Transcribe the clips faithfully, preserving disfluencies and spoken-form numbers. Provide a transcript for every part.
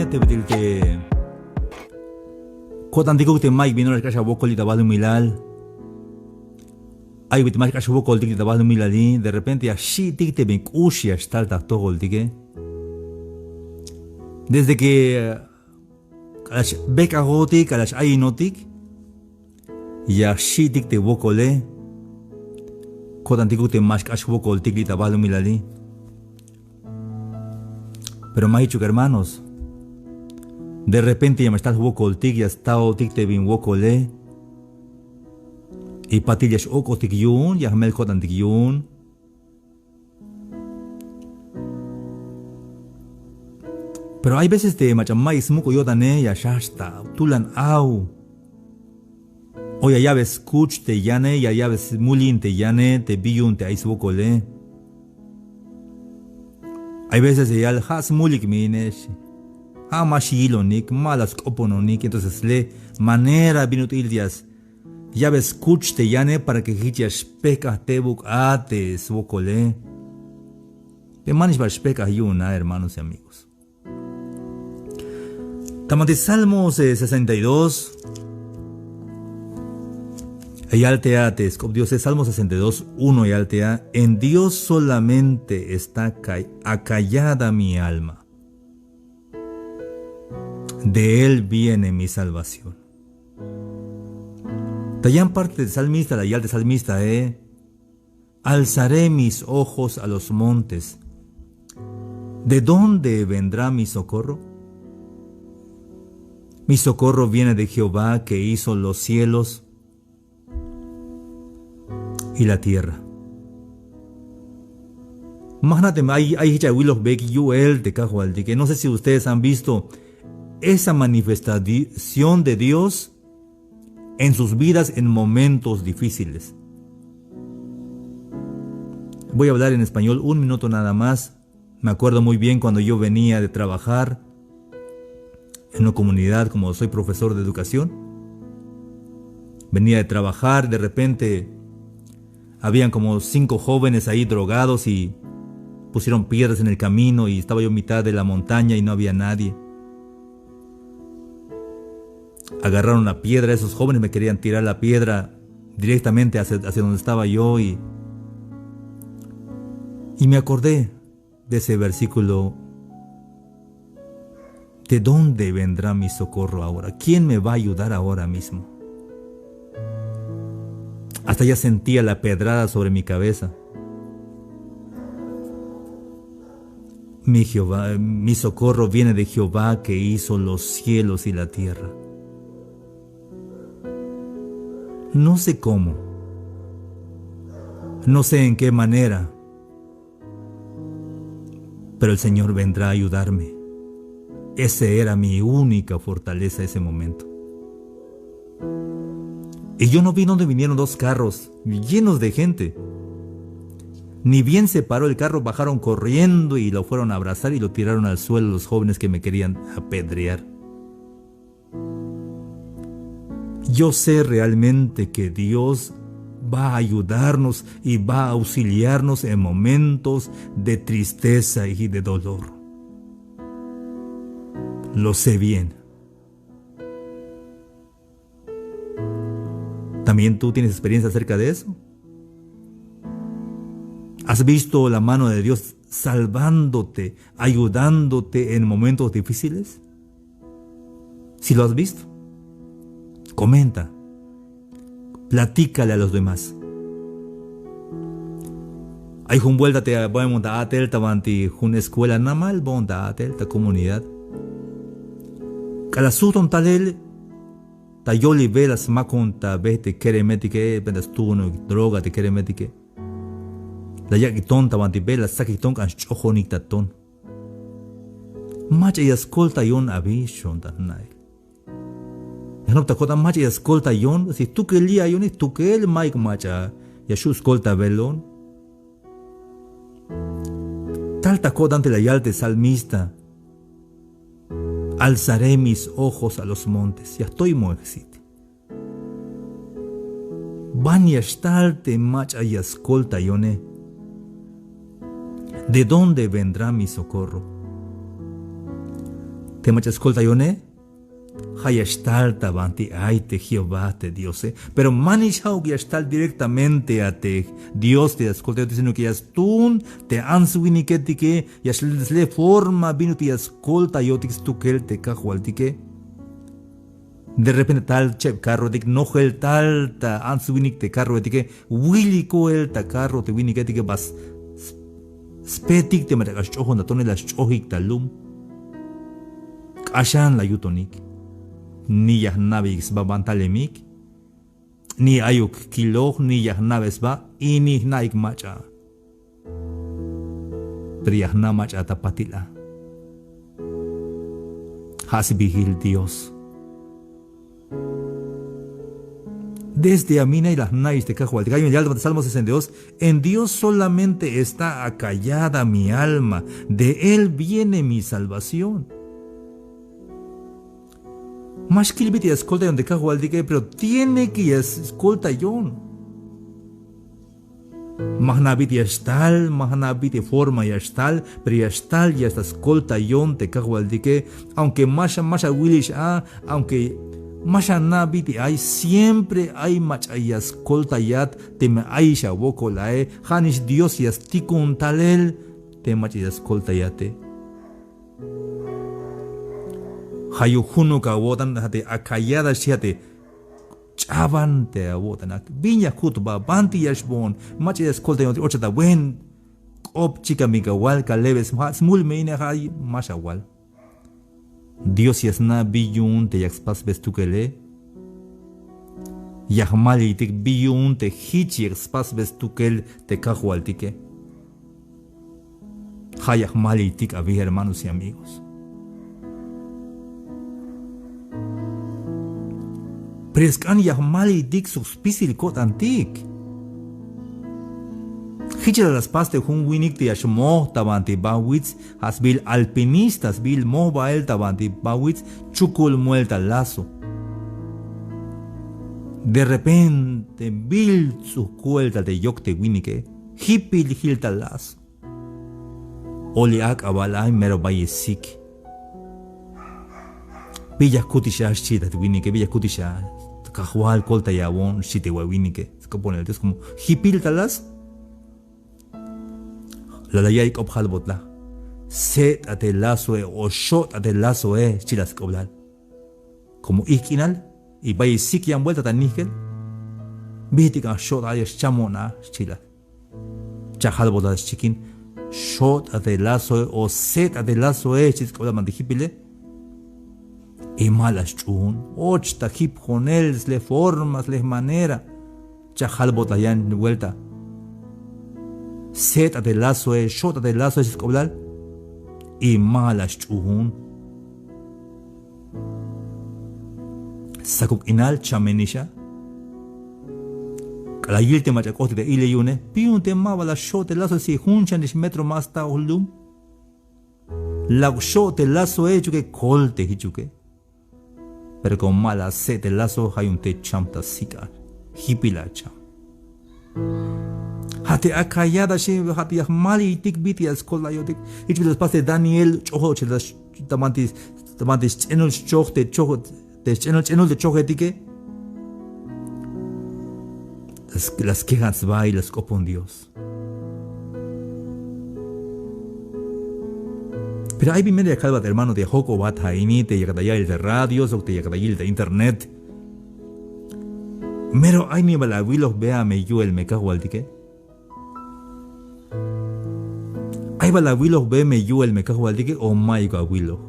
Te bit'il te ko'tantikuk te mayuk bin ora xk'ax awokol li' ta balumilal. Ay bit'il ma xk'ax wokoltik li' ta balumilali, de repente ya xi'tik te bin k'ux ya xtal ta jtojoltike. Desde que k'alal xbejk'ajotik, k'alal x-ayinotik, ya xi'tik te wokole. Ko'tantikuk te ma xk'ax wokoltik li' ta balumilali. Pero ma jichuk, hermanos. De repente ya ma xtal jwokoltik, ya staotik te bin wokole. Y patil ya x-ok'otik yu'un, ya jmel ko'tantik yu'un. Pero hay veces te mach'a mayuk smuk'ul yo'tane, ya xjajch ta tulan aw. O ya ya'be skuch te yane, ya ya'be smuli'in te yane te bi yu'un te ay swokole. Hay veces ya yal ja' smulik mi ine, ja' ma xyilonik, ma la sk'opononik, entonces le manera bin ut'il ya ya'be skuch te yane para que jich ya xpejk'aj tebuk a te swokole. Te manix ba xpejk'aj yu'un a, hermanos y amigos. Ta banti Salmos, eh, sesenta y dos. Ya yal te a te sk'op Diose, Salmo sesenta y dos, uno, ya yal te a: "En Dios solamente está ca-, acallada mi alma. De él viene mi salvación." Ta yan parte te salmista, la yal te salmista, eh. "Alzaré mis ojos a los montes. ¿De dónde vendrá mi socorro? Mi socorro viene de Jehová, que hizo los cielos y la tierra." Ma jna' teme ay, ay jich awilojbeyik yu'el te Kajwaltike. No sé si ustedes han visto esa manifestación de Dios en sus vidas en momentos difíciles. Voy a hablar en español un minuto nada más. Me acuerdo muy bien cuando yo venía de trabajar en una comunidad, como soy profesor de educación. Venía de trabajar, de repente habían como cinco jóvenes ahí drogados y pusieron piedras en el camino y estaba yo en mitad de la montaña y no había nadie. Agarraron la piedra, esos jóvenes me querían tirar la piedra directamente hacia, hacia donde estaba yo y, y me acordé de ese versículo: "¿De dónde vendrá mi socorro ahora? ¿Quién me va a ayudar ahora mismo?". Hasta ya sentía la pedrada sobre mi cabeza. Mi Jehová, mi socorro viene de Jehová, que hizo los cielos y la tierra. No sé cómo, no sé en qué manera, pero el Señor vendrá a ayudarme. Esa era mi única fortaleza ese momento. Y yo no vi dónde vinieron dos carros llenos de gente. Ni bien se paró el carro, bajaron corriendo y lo fueron a abrazar y lo tiraron al suelo los jóvenes que me querían apedrear. Yo sé realmente que Dios va a ayudarnos y va a auxiliarnos en momentos de tristeza y de dolor. Lo sé bien. ¿También tú tienes experiencia acerca de eso? ¿Has visto la mano de Dios salvándote, ayudándote en momentos difíciles? Si lo has visto, comenta, platícale a los demás. Ay jun buelta te baemon ta a'tel ta banti jun escuela namal, baemon ta a'tel ta comunidad. K'alal sujton talel ta yolil be la smakon ta be te keremetike, benta stuunonik droga te keremetike. La yak'ik ton ta banti be, la stsakik ton, k'an sch'ojonik ta ton. Mach'a ya skoltayon abi, xon ta jna'il. Ya jnop ta ko'tan mach'a ya skoltayon, si jtukel li' ayone, jtukel, mayuk mach'a ya xju' skoltabelon. Tal ta ko'tan te la yal te salmista: "Alzaré mis ojos a los montes", ya jtoy moel jsit. Ban ya xtal te mach'a ya skoltayone. ¿De dónde vendrá mi socorro? Te mach'a skoltayone, ja' ya xtal ta banti ay te Jehová te Diose. Pero manix ja'uk ya xtal directamente a te Dios te ya skoltayotik, sino que ya stuun te ants winiketike, ya xle forma bin ut'il ya skoltayotik stukel te Kajwaltike. De repente tal cheb carroetik, nojel tal ta ants winik te carroetike, wiliko el ta carro te winiketike, ba s- spetik te mach'a k'ax ch'ojon ta tonel, la sch'ojik ta lum. K'axan la yutonik. Ni ya jna'beyik sba ban talemik, ni ayuk kiloj, ni ya jna'be sba, y ni jna'ik mach'a. Pero ya jna' mach'a ta patil a. Ja' sbiil Dios. Desde a mina y la jna'ix te Kajwaltik. Ay me yal ta Salmo sesenta y dos: "En Dios solamente está acallada mi alma, de él viene mi salvación". Ma xkil bit'il ya skoltayon te Kajwaltike, pero tiene que ya skoltayon. Ma jna' bit'il ya xtal, ma jna' bit'il forma ya xtal, pero ya xtal ya sta skoltayon te Kajwaltike. Aunque ma xa, ma xawilix a, aunque ma xana' bit'il ay, siempre ay mach'a ya skoltayat teme ayix awokol ae. Ja'nix Dios ya stikun talel te mach'a ya skoltayate. Ja' yu'un junuk awo'tan, ja' te acallada xchi, ja' te ch'aban te awo'tanak. Bin ya jkut jba, banti ya xboon, mach'a ya skoltayon, ochata buen k'op chikan bin kawal, kalebe sma, ja' smul me ine, ja' ma xawal. Dios ya sna' bi yu'un te yak spasbe stukele. Ya jmaliytik bi yu'un te jich yak spasbe stukel te Kajwaltike. Ja' ya jmaliytik abi, hermanos y amigos. Pero ya sk'an ya jmaliytik sok spisil ko'tantik. Jich la la spas te jun winik te ya xmoj ta banti bawits, ja' sbiil alpinista, sbiil moj bael ta banti bawits, chukul muel ta lazo. De repente bilts'uj kuel tal te yok te winike, jipil jil ta lazo. Oli ak'abal ay, mero bayel sik. Bi ya jkutix a, xchi ta te winike, bi ya jkutix a, Kajwal, koltayawon, xchi te winike. Sk'oponel Dios, como jipil ta lazo. La la ya'iy k'op jalbotlaj. Set'a te lazoe o xo't'a te lazoe, xchi la sk'oplal. Como ijk' k'inal, y bayel sik yan vuelta ta nijkel. Bijtik a xo't'a, ya xchamon a, xchi la. Cha' jalbotlaj ta xchikin. Xo't'a te lazoe o set'a te lazoe, xchi sk'oplal banti jipile. Y ma la sch'uun, och ta jipjonel, sle forma, sle manera. Cha' jalbotlaj yan vuelta. Set'a te lazoe, xo't'a te lazoe, xchi sk'oplal. Y ma la sch'uun. Sakub k'inal, chamenix a. K'alal yil te mach'a k'ojtik ta ilel yu'une, piun te maba la xo' te lazoe, si jun xanix metro ma sta ok lum. La xo' te lazoe, jichuke, kol te jichuke. Pero como ma la se' te lazo, ja' yu'un te cham ta sik'al, jipil a cham. Ja' te acallada xi, ja' te ya jmaliytik bit'il ya skoltayotik. Jich bit'il la spas te Daniel, ch'ojol, ta banti, ta banti sch'enul schoj te choj, te sch'enul, ch'enul te chojetike. La s-, la skejan sba y la sk'opon Dios. Pero ay bin mero ya kalbat, hermano, te ya jojk'obat ja' ini, te yakat ta ya'iyel te radio sok te yakat ta yilel te internet. Mero ay me bal awilojbe a me yu'el me kajwaltike. Ay bal awilojbe me yu'el me kajwaltike o mayuk awiloj.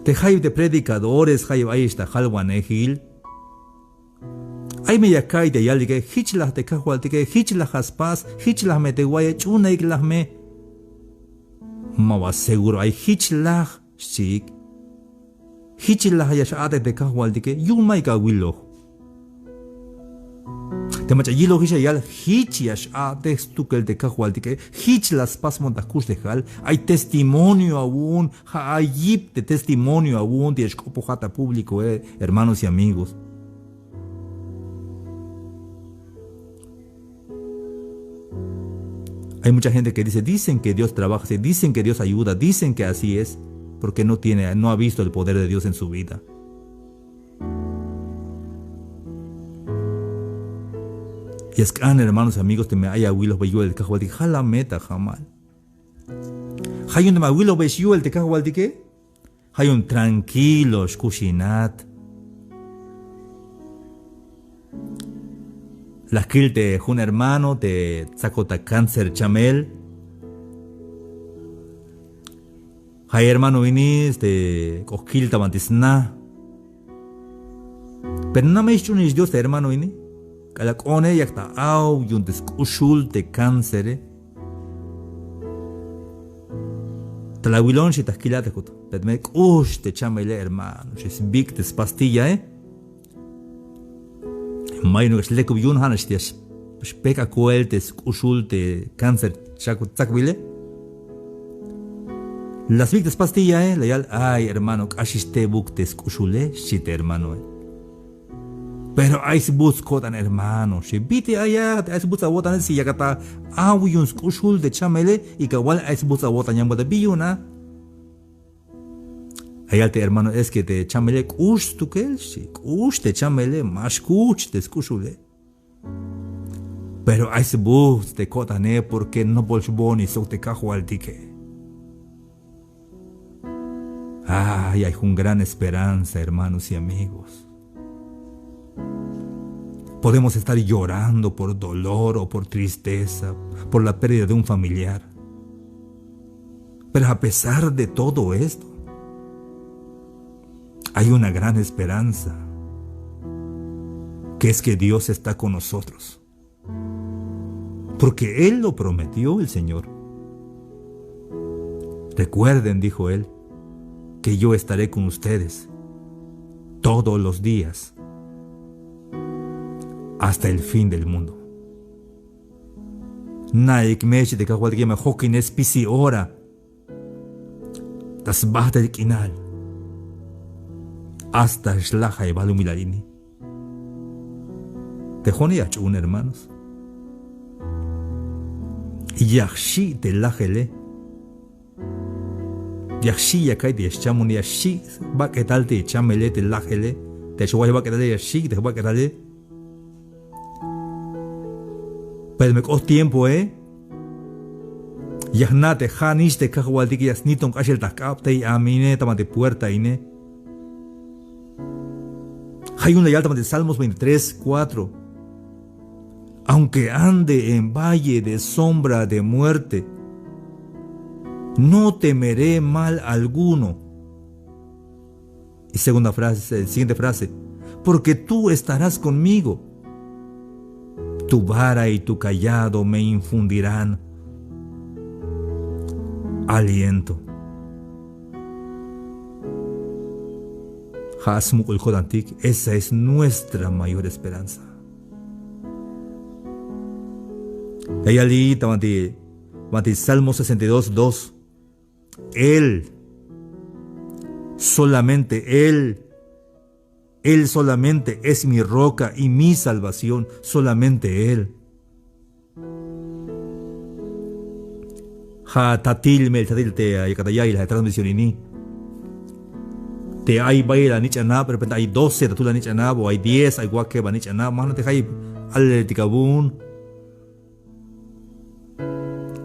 Te jayeb te predicadores, jayeb ayex ta jalwanejil. Ay me ya ka'iy te ya yaltike, jich laj te kajwaltike, jich laj a spas, jich laj me te wa'iye, ch'uunaik laj me. Ma ba seguro ay jich laj, xchiik. Jich laj ya x-a'tej te kajwaltike, yu'un mayuk awiloj. Te mach'a yilojix ya yal, jich ya x-a'tej stukel te kajwaltike, jich la spasbon ta jkuxlejal, ay testimonio awu'un, ja' ay yip te testimonio awu'un te ya xk'opojat ta públicoe, hermanos y amigos. Hay mucha gente que dice, dicen que Dios trabaja así, dicen que Dios ayuda, dicen que así es, porque no tiene, no ha visto el poder de Dios en su vida. Ya sk'an, hermanos y amigos, teme ay awilojbey yu'el te Kajwaltik, ja' la me ta jamal. Ja' yu'un teme awilojbey yu'el te Kajwaltike, ja' yu'un tranquilo xkuxinat. La jkil te jun hermano te tsakot ta cáncer chamel. Ja' hermano ini, este, k'o jkil ta banti sna. Pero namey xch'uunix Dios te hermano ini. K'alal k'oone yak ta aw yu'un te sk'uxul te cáncer, eh. Ta la awilon xi ta jkilat te jut. Pero me k'ux te chamele, hermano, xi, sbik' te spastilla, eh. Mayuk nax lekub yu'un, ja' nax te xpejk'aj koel te sk'uxul te cáncer tsakbile. La sbik' te spastilla, eh, la yal, ay hermano, k'axix tebuk te sk'uxule, xchi te hermanoe. Pero ay sbujts' ko'tan, hermano, xi. Bit'il ay a te ay sbujts' awo'tane si yakat ta aw yu'un sk'uxul te chamele, y kawal ay sbujts' awo'tan, yan buelta bi yu'un a. La yal te hermano, es que te chamele k'ux stukel, xchi, k'ux te chamele, ma xkuch te sk'uxule. Pero ay sbujts' te ko'tane porque nopol xboon sok te Kajwaltike. Ay, hay un gran esperanza, hermanos y amigos. Podemos estar llorando por dolor o por tristeza, por la pérdida de un familiar. Pero a pesar de todo esto, hay una gran esperanza, que es que Dios está con nosotros. Porque Él lo prometió, el Señor. Recuerden, dijo Él, que yo estaré con ustedes todos los días hasta el fin del mundo. Na'ik me, xchi te Kajwaltike, me jokin spisil ora ta sbajtel k'inal, hasta xlajay balumilal ini. Te jo'one ya jch'uun, hermanos. Ya jxi' te lajele. Ya jxi' ya ka'iy te ya xchamone, ya jxi' jbak'etal te chamele, te lajele. Te ya xway jbak'etale, ya jxi' te jbak'etale. Pero me k'ot tiempoe, ya jna' te ja'nix te Kajwaltike ya sniton k'axel ta jk'ab tey a me ine, ta banti puerta ine. Ja' yu'un la yal ta banti Salmos veintitrés cuatro: Aunque ande en valle de sombra de muerte, no temeré mal alguno. Y segunda frase, siguiente frase: Porque tú estarás conmigo. Tu vara y tu cayado me infundirán aliento. Ja' smuk'ul ko'tantik, esa es nuestra mayor esperanza. Ya yal ta banti, banti Salmo sesenta y dos dos: Él, solamente Él, Él solamente es mi roca y mi salvación, solamente Él. Ja' tatil, me'il tatil te, ah, yakat ta ya'iyel ja' transmisión ini. Te ay bayel anich'anab, de repente ay doce ta tul anich'anab, o ay diez, ay wakeb anich'anab, ma jna' te jayeb alaletik awu'un.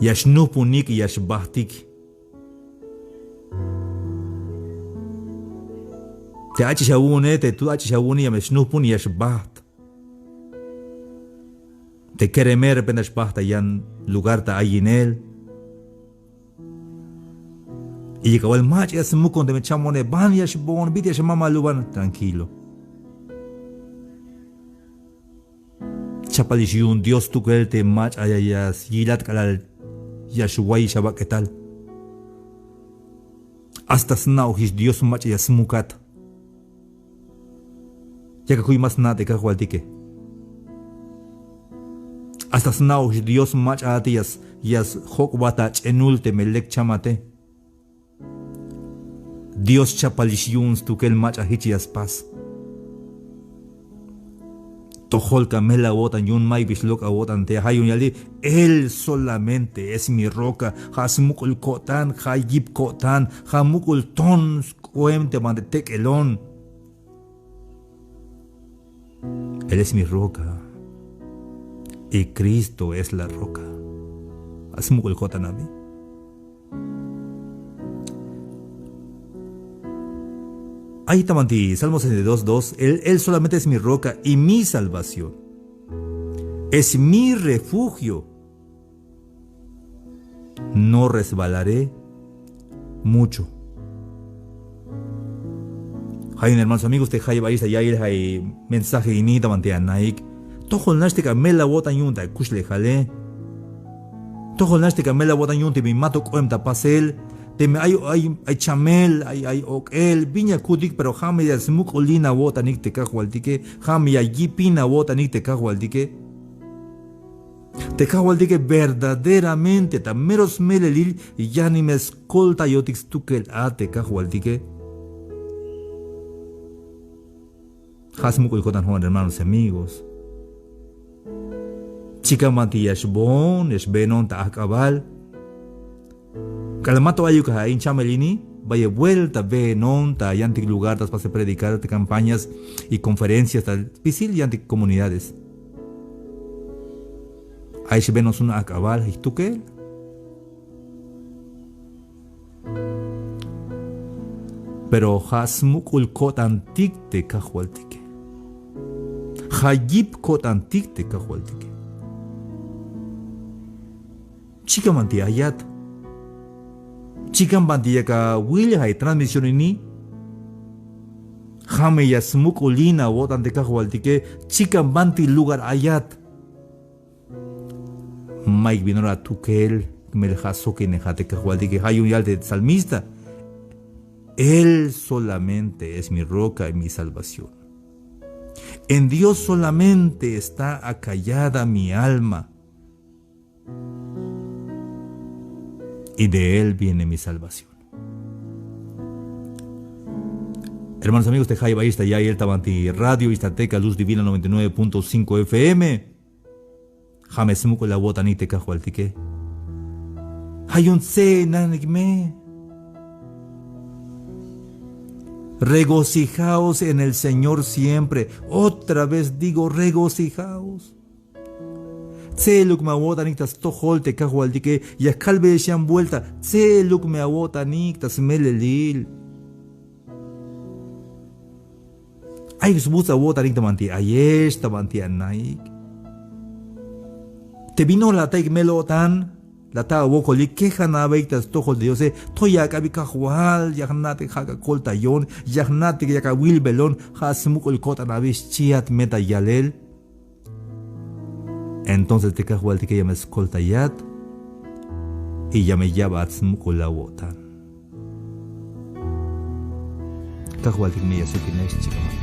Ya xnujpunik, ya xbajtik. Te ach'ix awu'une, te tul ach'ix awu'une ya me xnujpun, ya xbajt. Te kereme de repente xbajt ta yan lugar ta ayinel. Y ya kawal mach'a ya smukon teme chamone, ban ya xboon, bit'il ya xmamaluban, tranquilo. Chapalix yu'un Dios stukel te mach'a ya, ya yilat k'alal ya xwayix abak'etal. Hasta sna'ojix Dios mach'a ya smukat. Yak akuy ma sna' te Kajwaltike. Hasta sna'ojix Dios mach'a a te ya s-, ya sjok'bat ach'enul teme lek chamate. Dios chapalix yu'un stukel mach'a jich ya spas. Tojol ka mel awo'tan yu'un, mayuk bi xlok' awo'tan te, ja' yu'un yal te: Él solamente es mi roca. Ja' smuk'ul ko'tan, ja' yip ko'tan, ja' muk'ul ton sk'oem te banti tek'elon. Él es mi roca y Cristo es la roca. Ja' smuk'ul ko'tan abi. Ay ta banti Salmo sesenta y dos, dos: Él, Él solamente es mi roca y mi salvación. Es mi refugio. No resbalaré mucho. Ja' yu'un hermanos, amigos, te jayeb ayex ta ya'iyel ja' mensaje ini, ta banti anaik, tojol nax te ka mel awo'tan yu'un ta akuxlejale. Tojol nax te ka mel awo'tan yu'un teme mato k'oem ta pasel, teme ay, ay, ay chamel, ay, ay ok'el, bin ya kutik, pero ja' me ya smuk'ulin awo'tanik te Kajwaltike, ja' me ya yipin awo'tanik te Kajwaltike. Te Kajwaltike verdaderamente ta mero smelelil yanime skoltayotik stukel a te Kajwaltike. Ja' smuk'ul ko'tan jo'on, hermanos y amigos. Chikan banti ya xboon, ya xbeenon ta ajk'abal. K'alal mato ayuk a in chamel ini, bayel vuelta beenon ta yantik lugar ta spasel predicar, ta campañas y conferencias ta spisil yantik comunidades. Ay xbeenon suna ajk'abal, ay jtukel. Pero ja' smuk'ul ko'tantik te Kajwaltike. Ja' yip ko'tantik te Kajwaltike. Chikan banti ayat. Chikan banti yak awil ja' transmisión ini. Ja' me ya smuk'ulin awo'tan te Kajwaltike. Chikan banti lugar ayat. Mayuk bin ora atukel, mel ja' sjokinej a te Kajwaltike. Ja' yu'un yal te salmista: Él solamente es mi roca y mi salvación. En Dios solamente está acallada mi alma, y de Él viene mi salvación. Hermanos, amigos, te jayeb ayex ta ya'iyel ta banti Radio Ixtateca Luz Divina noventa y nueve punto cinco F M. Ja' me smuk'ul awo'tanik te Kajwaltike. Ja' yu'un tse'enanik me. Regocijaos en el Señor siempre. Otra vez digo, regocijaos. Tse'eluk me awo'tanik ta stojol te Kajwaltike, ya kalbeyex yan vuelta, tse'eluk me awo'tanik ta smelelil. Ayuk sbuts awo'tanik ta banti ayex, ta banti anaik. Te bin ora la ata'ik mel-o'tan, la ata awokolik, kejanabeyik ta stojol te Diose, to ya ak'abik: Kajwal, ya jna' te jak'a koltayon, ya jna' te yak awilbelon, ja' smuk'ul ko'tan abi, xchiat me ta yalel. Entonces te Kajwaltike ya me skoltayat y ya me ya'bat smuk'ul awo'tan. Kajwaltik me ya sjokinej, xchi k'amal.